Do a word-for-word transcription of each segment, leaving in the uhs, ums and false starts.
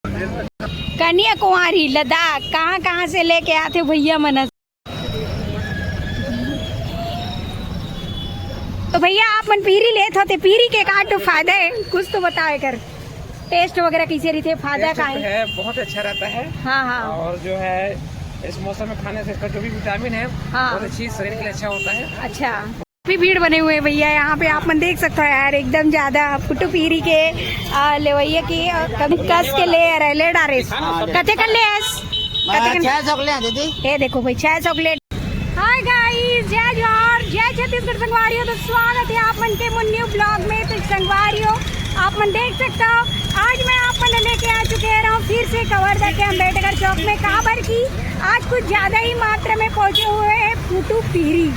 कन्याकुमारी, लद्दाख, कहाँ कहाँ से लेके आथे भैया मन। तो भैया, आप मन पीरी लेत हो, ते पीरी के का तो फायदा है, कुछ तो बताओ एकर टेस्ट वगैरह कैसे रहिथे, फायदा का है? है, बहुत अच्छा रहता है। हाँ, हाँ। और जो है, इस मौसम में खाने से इसका जो भी विटामिन है, हाँ। बहुत अच्छी शरीर के लिए अच्छा होता है। अच्छा, भी भीड़ बने हुए हैं भैया यहाँ पे, आप मन देख सकते हो यार, एकदम ज्यादा पुटू पीरी के, आ, लेवैया के, आ, कभी कस के ले रहे, ले डारे। कते कर ले एस? कते कर? छह सौ के ले दीदी। ये देखो भाई, छह सौ के ले। हाय गाइस, जय जोहार, जय छत्तीसगढ़ संगवारियों। तो स्वागत है आप मन के मोर न्यू ब्लॉग में। तो संगवारियों, आप मन देख सकते हो, आज मैं आप मन लेके आ चुके हैं फिर से कवर्धा के अम्बेडकर चौक में। काबर की आज कुछ ज्यादा ही मात्रा में पहुंचे हुए हैं पुटू पीरी।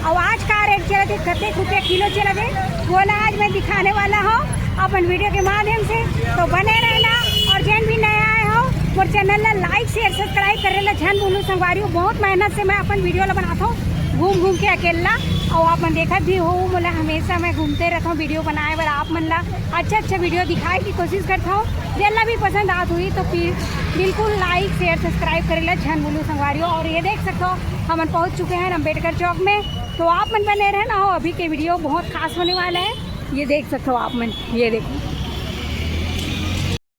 और आज का रेट चलत हे, कतेक रुपया किलो चलत हे, वो ला आज मैं दिखाने वाला हूँ अपन वीडियो के माध्यम से। तो बने रहना, और जेन भी नया आए हो, मोर चैनल ला लाइक, शेयर, सब्सक्राइब करे ला झन भूलू संगवारी हो। बहुत मेहनत से मैं अपन वीडियो ला बनाता हूँ, घूम घूम के अकेला। और आप मन देखत भी हो, मोला हमेशा मैं घूमते रहता हूँ वीडियो बनाए बर, आप मन ला अच्छा अच्छा वीडियो दिखाए की कोशिश करता हूँ। जेन ला भी पसंद आत हुई तो पी-, बिल्कुल लाइक, शेयर, सब्सक्राइब करे ला झन भूलू संगवारी हो। और ये देख सकते हो, हमन पहुँच चुके हैं अम्बेडकर चौक में। तो आप मन बने रहना हो, अभी के वीडियो बहुत खास होने वाला है। ये देख सकते हो आप मन, ये देखो।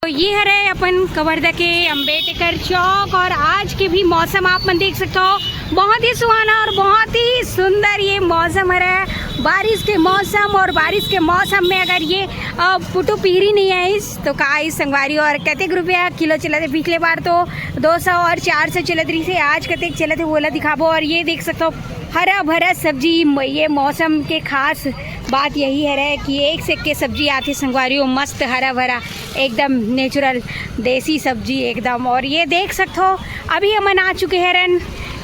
तो ये हरे अपन कवर्धा के अम्बेडकर चौक, और आज के भी मौसम आप मन देख सकते हो, बहुत ही सुहाना और बहुत ही सुंदर ये मौसम हरे। बारिश के मौसम, और बारिश के मौसम में अगर ये, अ, पुटू पीरी नहीं आइस तो का आइस संगवारी। और कतेक रुपया किलो चलत हे? पिछले बार तो दो सौ और चार सौ चलत रहिस हे, आज कतेक चलत हे वो ला दिखाबो। और ये देख सकते हो, हरा भरा सब्जी, म-, ये मौसम के खास बात यही हरे कि एक से एक के सब्जी आथे संगवारी हो, मस्त हरा भरा, एकदम नेचुरल देसी सब्जी एकदम। और ये देख सकते हो, अभी हमन आ चुके हरन,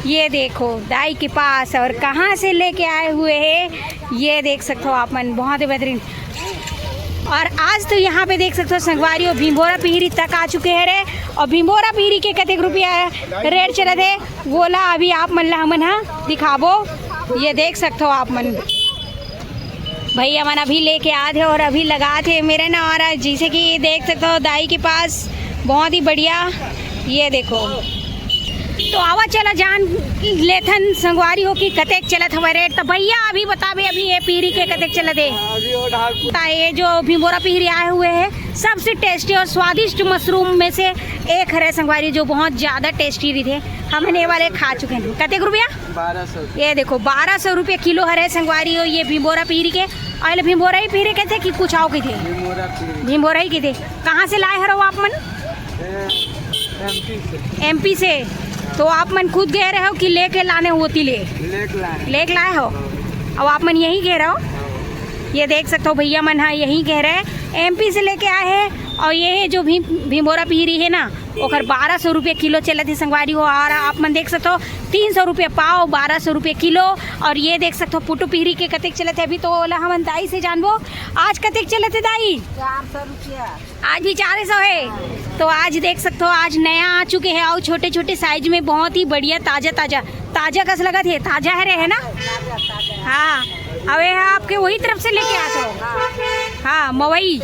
ये देखो दाई के पास, और कहाँ से लेके आए हुए हैं, ये देख सकते हो आप मन, बहुत ही बेहतरीन। और आज तो यहाँ पे देख सकते हो संगवारी हो, भिंभोरा पीरी तक आ चुके हरे। और भिंभोरा पीरी के कतेक रुपया रेट चलत हे, वो ला अभी आप मन ला हमन हा दिखाबो। ये देख सकते हो आप मन, भैया मन अभी लेके आत हे और अभी लगात हे मेरे ना। और जैसे कि देख सकते हो, दाई के पास बहुत ही बढ़िया, ये देखो। तो आवा चला जान लेथन संगवारी हो कि कतेक चलत हवय रेट। तो भैया अभी बताबे, अभी ये पीरी के कतेक चलत हे? अभी वो ढाक ता ये जो भिंभोरा पीरी आए हुए हैं, सबसे टेस्टी और स्वादिष्ट मशरूम में से एक हरे संगवारी, जो बहुत ज्यादा टेस्टी रहिथे। हमन ये वाले खा चुके हैं। कतेक रुपया? बारह सौ। ये देखो, बारह सौ रुपये किलो हरे संगवारी हो ये भिंभोरा पीरी के। और ये भिंभोरा ही पीरी कहते कि कुछ आओ कहिथे? भिंभोरा पीरी। भिंभोरा ही कहिथे। कहाँ से लाए हरो आप मन? एमपी से। एमपी से। तो आप मन खुद गए रहे हो कि लेके लाने होती ले? लेके लाए। लेके लाए हो? अब आप मन यहीं गए रहो। ये देख सकते हो भैया मन, हाँ, यहीं कह रहे हैं, एमपी से लेके आए हैं। और ये जो भी भिंभोरा पीरी है ना, ओकर बारह सौ रुपये किलो चलत हे संगवारी हो। और आप मन देख सकते हो, तीन सौ रुपये पाव, बारह सौ रुपये किलो। और ये देख सकते हो पुटू पीरी के कतेक चलत हे। अभी तो ओला हमन दाई से जानबो, आज कतेक चलत हे दाई? चार सौ रुपया। आज भी चार सौ है। तो आज देख सकते हो, आज नया आ चुके हैं और छोटे छोटे साइज में, बहुत ही बढ़िया, ताजा ताजा, ताजा कस लगत हे, ताजा हरे, है ना? हाँ। अब ये आपके वही तरफ से लेके आते हो? हाँ, मवई।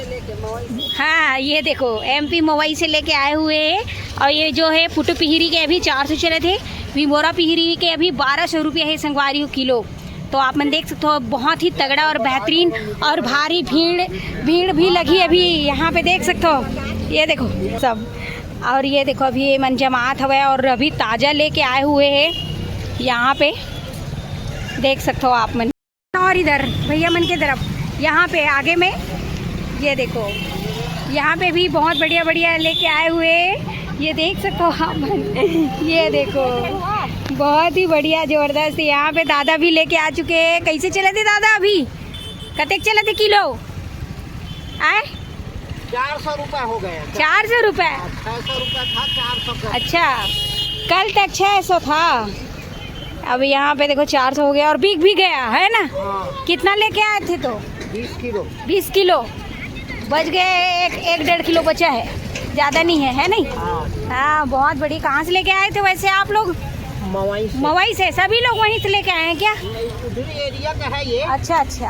हाँ, ये देखो, एमपी मवई से लेके आए हुए हैं। और ये जो है पुटू पिहरी के अभी चार सौ चलत हे, भिंभोरा पिहरी के अभी बारह सौ रुपया है संगवारी हो किलो। तो आप मन देख सकते हो, बहुत ही तगड़ा और बेहतरीन और भारी भीड़, भीड़ भी लगी अभी यहाँ पे, देख सकते हो। ये देखो सब, और ये देखो अभी ये मन जमात हवे और अभी ताजा लेके आए हुए हैं यहाँ पे, देख सकते हो आप मन। और इधर भैया मन के तरफ यहाँ पे आगे में ये देखो, यहाँ पे भी बहुत बढ़िया बढ़िया लेके आए हुए हैं। ये देख सकते हो आप मन, ये देखो बहुत ही बढ़िया जबरदस्त। यहाँ पे दादा भी लेके आ चुके हैं। कैसे चलत हे दादा अभी? कतेक चलत हे किलो? आए? चार सौ रुपया हो गया। चार सौ रुपया? छह सौ रुपया था, चार सौ का। अच्छा, कल तक छह सौ था, अब यहाँ पे देखो चार सौ हो गया और बिक भी गया है ना। हाँ। कितना लेके आए थे तो? बीस किलो। बीस किलो बच गए, एक, एक डेढ़ किलो बचा है, ज्यादा नहीं है, है नहीं? हाँ। हाँ, बहुत बढ़िया। कहाँ से लेके आए थे वैसे आप लोग? मवई से। मवई से। सभी लोग वहीं से लेके आए हैं क्या? नहीं, उधर एरिया का है ये। अच्छा, अच्छा।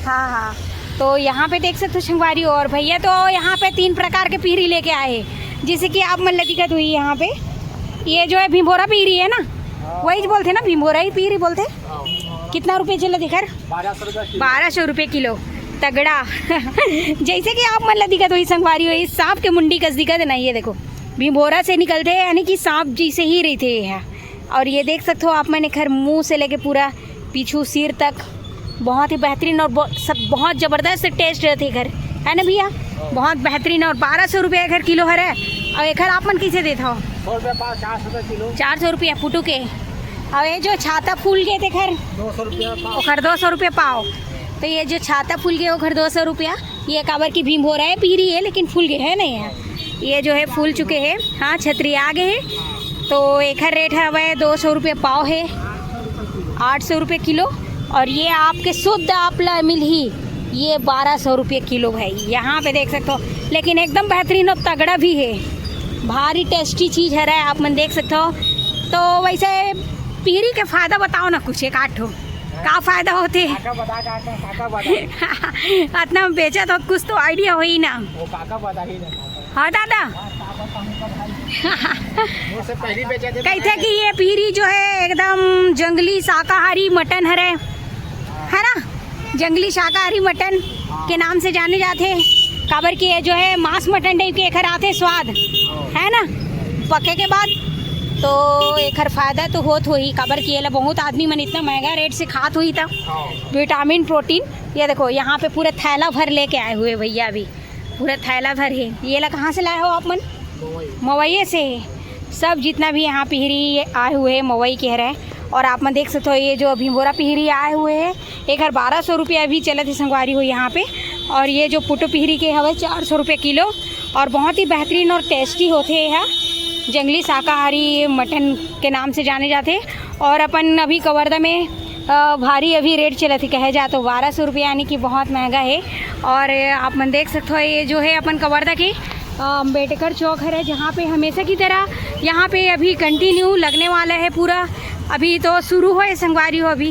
हाँ, हाँ। तो यहाँ पे देख सकते हो संगवारी, और भैया तो यहाँ पे तीन प्रकार के पिहरी लेके आए हैं। जैसे कि आप मन ला दिखत हुई यहाँ पे, ये जो है भिंभोरा पीरी है ना, वही बोलते ना, भिंभोरा ही पीरी बोलते। कितना रुपये चला दिखर? बारह सौ रुपये किलो। बारह सौ रुपये किलो। तगड़ा। जैसे कि आप मन ला दिखत हुई संगवारी हुई, सांप के मुंडी कस दिखत है ना, ये देखो, भिंभोरा से निकलते हैं, यानी कि सांप जैसे ही रहते हैं। और ये देख सकते हो आप मन, एखर मुंह से लेके पूरा पीछू सिर तक बहुत ही बेहतरीन और ब-, सब बहुत जबरदस्त टेस्ट रहते एखर, है ना भैया? बहुत बेहतरीन। और बारह सौ रुपये एखर किलो हरे। और एखर आप मन कैसे देत हो? सौ रुपया पाव, चार सौ रुपया किलो। चार सौ रुपया पुटू के। और ये जो छाता फूल के तेखर? दो सौ रुपया पाव। ओखर दो सौ रुपया पाव। तो ये जो छाता फूल के ओखर दो सौ रुपया, ये काबर की भिंभोरा है, पीरी है, लेकिन फूल गए है नहीं है। ये जो है फूल चुके हैं, हाँ, छतरी आ गए हैं। तो एखर रेट हवय दो सौ रुपये पाव है, आठ सौ रुपये किलो। और ये आपके शुद्ध आप ला मिलही, ये बारह सौ रुपये किलो भाई। यहाँ पे देख सकते हो, लेकिन एकदम बेहतरीन और तगड़ा भी है, भारी टेस्टी चीज़ है, आप मन देख सकते हो। तो वैसे पीरी के फायदा बताओ ना कुछ एक आध ठो, का फायदा होते? काका बता, काका, काका बता। अतना बेचा तो कुछ तो आइडिया होही ना। वो काका बता ही ना, काका। हाँ दादा। हाँ, काका, काका भाई। वो से पहली बेचा थे। कहते कि ये पीरी जो है एकदम जंगली शाकाहारी मटन हरे, है ना? जंगली शाकाहारी मटन के नाम से जाने जाते, काबर कि ये जो है मांस मटन टाइप के एखर आथे स्वाद, है ना? पके के बाद तो एखर फायदा तो होत होही, काबर कि एला बहुत आदमी मन इतना महंगा रेट से खात होही त। हाँ। विटामिन प्रोटीन, ये देखो यहाँ पे पूरा थैला भर लेके आए हुए भैया, अभी पूरा थैला भर है। ये ला कहाँ से लाए हो आप मन? मवैये से। सब जितना भी यहाँ पिहरी आए हुए हैं मवई के हरे। और आप मन देख सकते हो ये जो भिंभोरा पिहरी आए हुए हैं, एकर बारह सौ रुपया अभी चलत है संगवारी हो यहाँ पे। और ये जो पुटो पिहरी के हवे चार सौ रुपये किलो। और बहुत ही बेहतरीन और टेस्टी होते हैं यह जंगली शाकाहारी मटन के नाम से जाने जाते। और अपन अभी कवर्धा में अ, भारी अभी रेट चलत है कहे जा तो बारह सौ रुपया, यानी कि बहुत महंगा है। और आप मन देख सकते हो ये जो है अपन कवर्धा के अ, अम्बेडकर चौक हरे, जहाँ पे हमेशा की तरह यहाँ पे अभी कंटिन्यू लगने वाला है पूरा। अभी तो शुरू होए संगवारी हो, अभी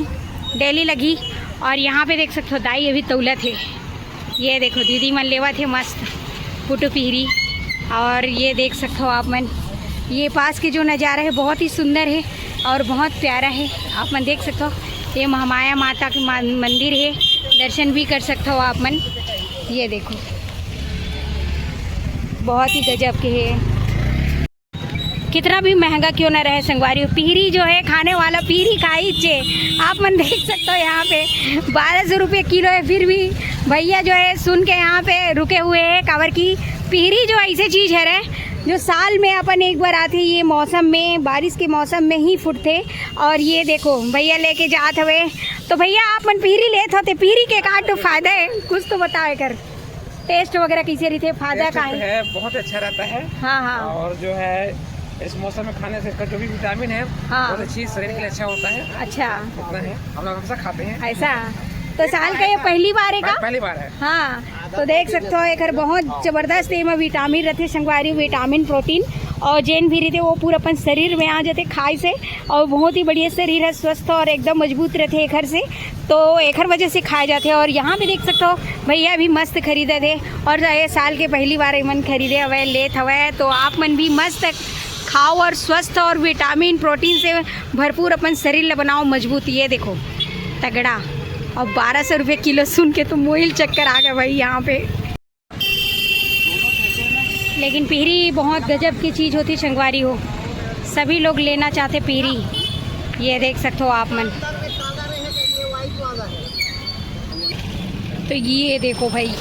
डेली लगी। और यहाँ पे देख सकते हो दाई अभी तौलत है। ये देखो दीदी मन लेवत है मस्त पुटू पिहरी। और ये देख सकते हो आप मन, ये पास के जो नज़ारा है बहुत ही सुंदर है और बहुत प्यारा है। आप मन देख सकते हो ये महामाया माता के मा-, मंदिर है, दर्शन भी कर सकते हो आप मन। ये देखो बहुत ही गजब के है। कितना भी महंगा क्यों ना रहे संगवारी हो, पिहरी जो है खाने वाला पिहरी खाई चे। आप मन देख सकते हो यहाँ पे बारह सौ रुपये किलो है, फिर भी भैया जो है सुन के यहाँ पे रुके हुए हैं, काबर की पिहरी जो ऐसे चीज़ है रे, जो साल में अपन एक बार आते, ये मौसम में, बारिश के मौसम में ही फुटते। और ये देखो भैया लेके जात हवे। तो भैया आप मन पिहरी लेत होते, पिहरी के का तो फायदा है, कुछ तो बताओ एकर टेस्ट वगैरह कैसे रहते, फायदा टेस्ट का है? है, बहुत अच्छा रहता है। हाँ, हाँ। और जो है इस मौसम में खाने से इसका जो भी विटामिन है हाँ। बहुत अच्छी शरीर के लिए अच्छा होता है। अच्छा। उतना है, हम लोग हमेशा खाते हैं। ऐसा? तो साल का ये पहली बार है का? पहली बार है। हाँ, तो देख सकते हो एकर बहुत जबरदस्त एमा विटामिन रहते संगवारी, विटामिन प्रोटीन और जेन भी रहते वो पूरा अपन शरीर में आ जाते खाए से। और बहुत ही बढ़िया शरीर है, स्वस्थ और एकदम मजबूत रहते एकर से, तो एकर वजह से खाए जाते हैं। और यहाँ पे देख सकते हो भैया भी मस्त खरीदे थे और ये साल के पहली बार एमन खरीदे हवे, लेत हवे। तो आप मन भी मस्त खाओ और स्वस्थ और विटामिन प्रोटीन से भरपूर अपन शरीर ला बनाओ मजबूत। ये देखो तगड़ा। और बारह सौ रुपये किलो सुन के तो मोइल चक्कर आ गया भाई यहाँ पे। लेकिन पिहरी बहुत गजब की चीज़ होती संगवारी हो, सभी लोग लेना चाहते पिहरी। ये देख सकते हो आप मन, तो ये देखो भाई,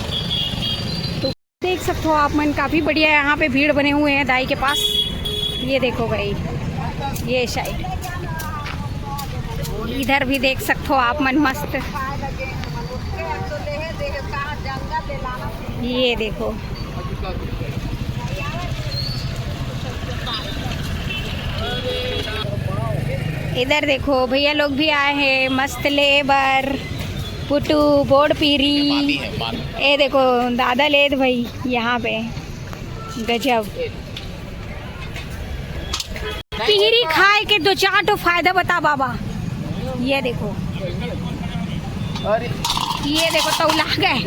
तो देख सकते हो आप मन काफ़ी बढ़िया यहाँ पे भीड़ बने हुए हैं दाई के पास। ये देखो भाई, ये साइड इधर भी देख सकते हो आप मन मस्त। ये देखो, इधर देखो भैया लोग भी आए हैं मस्त ले बर, पुटू बोड़ पीरी। ए देखो दादा लेत भाई यहाँ पे गजब। पिहरी खाए के दो चार ठो फायदा बता बाबा। ये देखो, अरे ये देखो, तौला गए।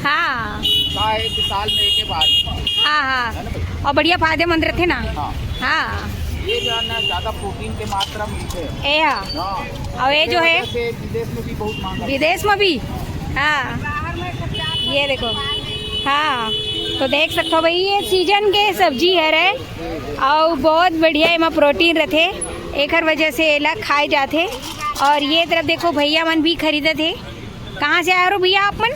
हाँ। हाँ, हाँ। और बढ़िया फायदेमंद रथे ना। हाँ। ये जो है ना, ज्यादा प्रोटीन के मात्रा मिलते हैं। ए हाँ। हाँ। और ये जो है, विदेश में भी बहुत मांगा। विदेश में भी। हाँ। ये देखो। हाँ। तो देख सकते हो भाई, ये सीजन के सब्जी हरे। अउ बहुत बढ़िया एमा प्रोटीन रथे, एकर वजह से एला खाए जाथे। और ये तरफ देखो, भैया मन भी खरीदत हे। कहाँ से आए रहो भैया आप मन?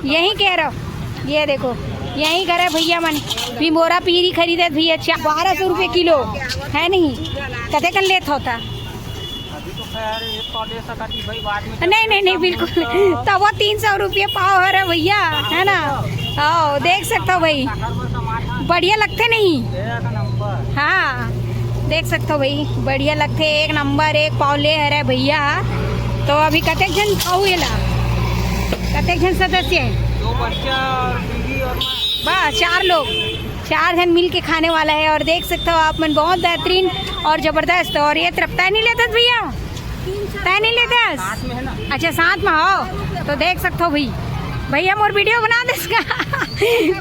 यहीं कह रहो। ये देखो, यहीं करे भैया मन। भिंबोरा पीरी खरीदत भैया, चा-, बारह सौ रुपये किलो, है नहीं? कते कन लेत होता? अभी तो खैर एक सौ ले सकत ही भाई, बाद में नहीं, नहीं, नहीं, बिल्कुल। तो वो तीन सौ रुपये पाव हरे भैया, है ना? हाँ, देख सकते हो भाई, बढ़िया लगते नहीं? एक नंबर। हाँ, देख सकते हो भाई, बढ़िया लगते, एक नंबर, एक पाव ले हरे भैया। तो अभी कतेक झन खाऊ एला? कतेक झन सदस्य है? दो बच्चा और बीवी और मैं। बस चार लोग, चार झन मिल के खाने वाला है। और देख सकते हो आप मन, बहुत बेहतरीन और जबरदस्त। और ये तरफ तय नहीं लेता भैया, तय नहीं लेता। अच्छा, साथ में हो तो देख सकते हो भाई, भैया मोर वीडियो बना दे इसका।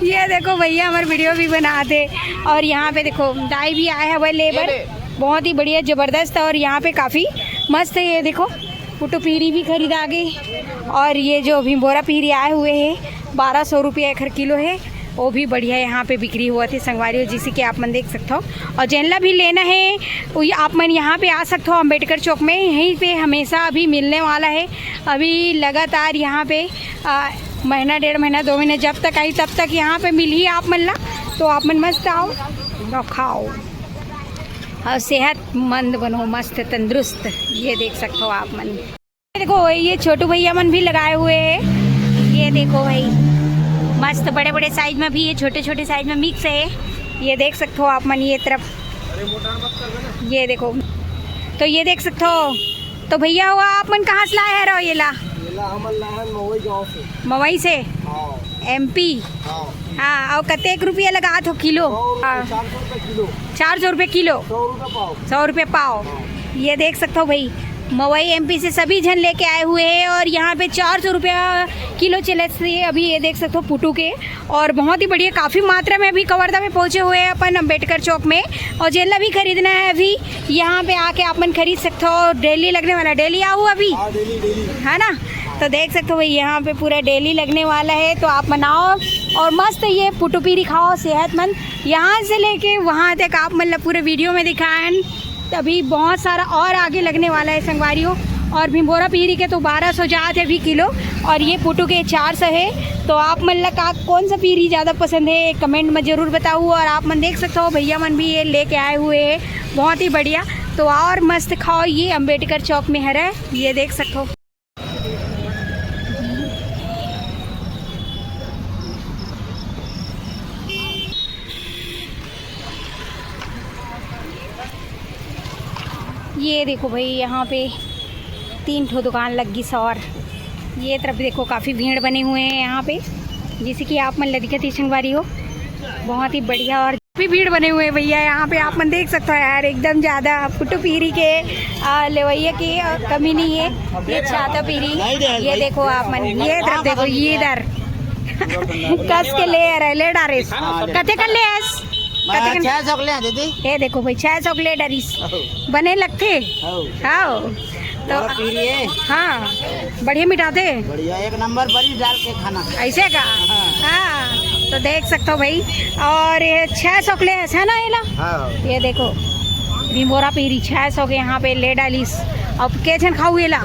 ये देखो भैया हमारे वीडियो भी बना दे। और यहाँ पे देखो दाई भी आए हैं, वह लेबर, बहुत ही बढ़िया, जबरदस्त। और यहाँ पे काफ़ी मस्त है, ये देखो पुटू पीरी भी खरीदा गई। और ये जो भिंबोरा पीरी आए हुए हैं, बारह सौ रुपया एखर किलो है, वो भी बढ़िया यहाँ पे बिक्री हुआ थी संगवारी हो, जिसे कि आप मन देख सकते हो। और जेनला भी लेना है, वो ये आप मन यहाँ पे आ सकते हो अम्बेडकर चौक में, यहीं पे हमेशा अभी मिलने वाला है। अभी लगातार यहाँ पे आ, महीना, डेढ़ महीना, दो महीने जब तक आई तब तक यहाँ पे मिलही आप मन ला। तो आप मन मस्त आओ और खाओ और सेहतमंद बनो, मस्त तंदुरुस्त। ये देख सकते हो आप मन। देखो, ये छोटू भैया मन भी लगाए हुए हैं। ये देखो भाई, मस्त बड़े बड़े साइज में भी है, छोटे छोटे साइज में मिक्स है। ये देख सकते हो आप मन, ये तरफ, ये देखो। तो ये देख सकते हो। तो भैया हुआ, आप मन कहाँ से लाए हैं रहो ये ला? ये ला हमन लाए हैं मवई गांव से। मवई से? हाँ। एमपी? हाँ। हाँ, और कतेक रुपया लगात हो किलो? सौ रुपये, हाँ। चार सौ रुपये किलो। चार सौ रुपये किलो? सौ रुपये पाव। सौ रुपये पाव। हाँ। ये देख सकते हो भाई, मवई एमपी से सभी जन लेके आए हुए हैं और यहाँ पे चार सौ रुपया किलो चले से अभी, ये देख सकते हो पुटू के। और बहुत ही बढ़िया, काफ़ी मात्रा में अभी कवर्धा में पहुँचे हुए हैं अपन अम्बेडकर चौक में। और जेला भी खरीदना है अभी, यहाँ पे आके आप मन खरीद सकते हो। डेली लगने वाला, डेली आओ अभी, हाँ, डेली, डेली। है ना? तो देख सकते हो भाई, यहाँ पे पूरा डेली लगने वाला है, तो आप मन आओ और मस्त ये पुटुपीरी खाओ, सेहतमंद। यहाँ से लेके वहाँ तक आप मतलब पूरे वीडियो में दिखाएं। अभी बहुत सारा और आगे लगने वाला है संगवारी हो। और भिंबोरा पीरी के तो बारह सौ जात है अभी किलो, और ये पुटू के चार सौ है। तो आप मन ला का, कौन सा पीरी ज़्यादा पसंद है, कमेंट में ज़रूर बताओ। और आप मन देख सकते हो, भैया मन भी ये लेके आए हुए हैं, बहुत ही बढ़िया। तो और मस्त खाओ, ये अम्बेडकर चौक में हरे, ये देख सकते हो। ये देखो भाई, यहाँ पे तीन ठो दुकान लग गई सौर। ये तरफ देखो, काफ़ी भीड़ बने हुए हैं यहाँ पे, जैसे कि आप मन ला दिखत ही संगवारी हो, बहुत ही बढ़िया। और भी भीड़ बने हुए हैं भैया यहाँ पे, आप मन देख सकते हो यार, एकदम ज़्यादा पुटू पीरी के, आ, लेवैया की, आ, कमी नहीं है। ये छाता पीरी, ये देखो आप मन, ये तरफ देखो, ये इधर कस के ले आ रहे, ले डारेस। कते कर ले आस? कते कर? छह सौ ले आ दीदी। ये देखो भाई, छह सौ ले डारिस। बने लगथे। हाँ। तो और पीरी है? हाँ, बढ़िया मिठाथे। बढ़िया, एक नंबर बड़ी डाल के खाना। ऐसे का? हाँ। हाँ, तो देख सकते हो भाई। और ये छह सौ ले है ना, ये ला? हाँ। ये देखो, भिंबोरा पीरी छह सौ के यहाँ पे ले डालिस। अब के झन खाऊ ये ला?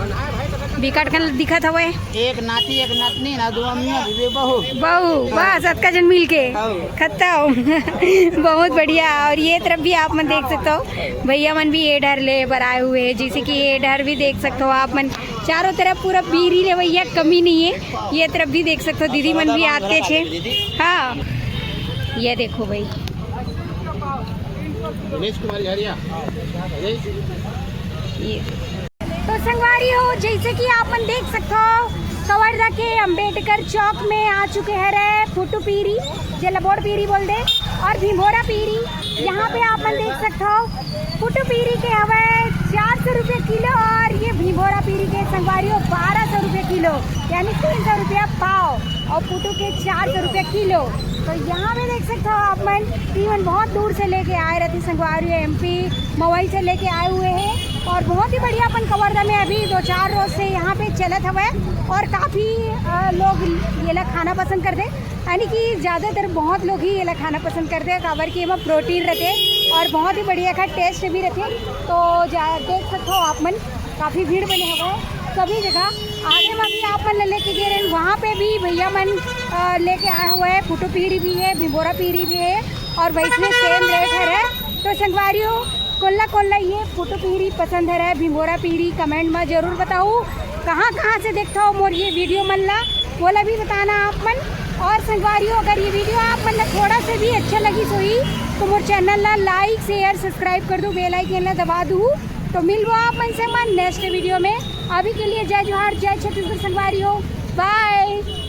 बिकट कन दिखत हवे। एक नाती, एक नतनी ना, दो अम्मियाँ भी, बहू। बहू, बस अतका जन मिल के। हाँ। खत्म। बहुत बढ़िया। और ये तरफ भी आप मन देख सकते हो, भैया मन भी ये डर ले बर आए हुए हैं, जैसे कि ये डर भी देख सकते हो आप मन, चारों तरफ पूरा पीरी लेवैया, कमी नहीं है। ये तरफ भी देख सकते हो, दीदी मन भी आते थे। हाँ, ये देखो भाई, दिनेश कुमार झारिया। ये तो संगवारी हो, जैसे कि आप मन देख सकते हो, कवर्धा के अंबेडकर चौक में आ चुके हैं रे फुटू पीरी, जे लबोड़ पीरी बोल दे, और भिंभोरा पीरी। यहाँ पे आप मन देख सकते हो, पुटू पीरी के हवे चार सौ रुपये किलो और ये भिंभोरा पीरी के संगवारी हो बारह सौ रुपये किलो, यानी तीन सौ रुपया पाव। और पुटू के चार सौ रुपये किलो। तो यहाँ पे देख सकते हो आप मन, इवन बहुत दूर से लेके आए रहते संगवारी, एमपी मवई से लेके आए हुए हैं। और बहुत ही बढ़िया अपन कवर्धा में अभी दो चार रोज से यहाँ पे चलत हवे और काफ़ी लोग ये ला खाना पसंद करते, यानी कि ज़्यादातर बहुत लोग ही ये ला खाना पसंद करते हैं, काबर कि एमा प्रोटीन रहते और बहुत ही बढ़िया का टेस्ट भी रहते। तो जा देख सकते हो आप मन, काफ़ी भीड़ बने हुए है सभी जगह। आगे में भी आप मन ला लेके गए रहे, वहाँ पे भी भैया मन अ, लेके आए हुए हैं, पुटू पीरी भी है, भिंभोरा पीरी भी है और वैसने सेम रेट है। तो संगवारी हो, कोल्ला कोल्ला ये पुटू पीरी पसंद है, भिंभोरा पीरी, कमेंट में जरूर बताओ कहाँ कहाँ से देखता हो मोर ये वीडियो मन ला, वो ला भी बताना आप मन। और संगवारी हो, अगर ये वीडियो आप मन ला थोड़ा से भी अच्छा लगी सोई तो मोर चैनल ला लाइक शेयर सब्सक्राइब कर दू, बेल आइकन ला दबा दू। तो मिलबो आप मन से मन नेक्स्ट वीडियो में। अभी के लिए जय जोहार, जय छत्तीसगढ़ संगवारी हो, बाय।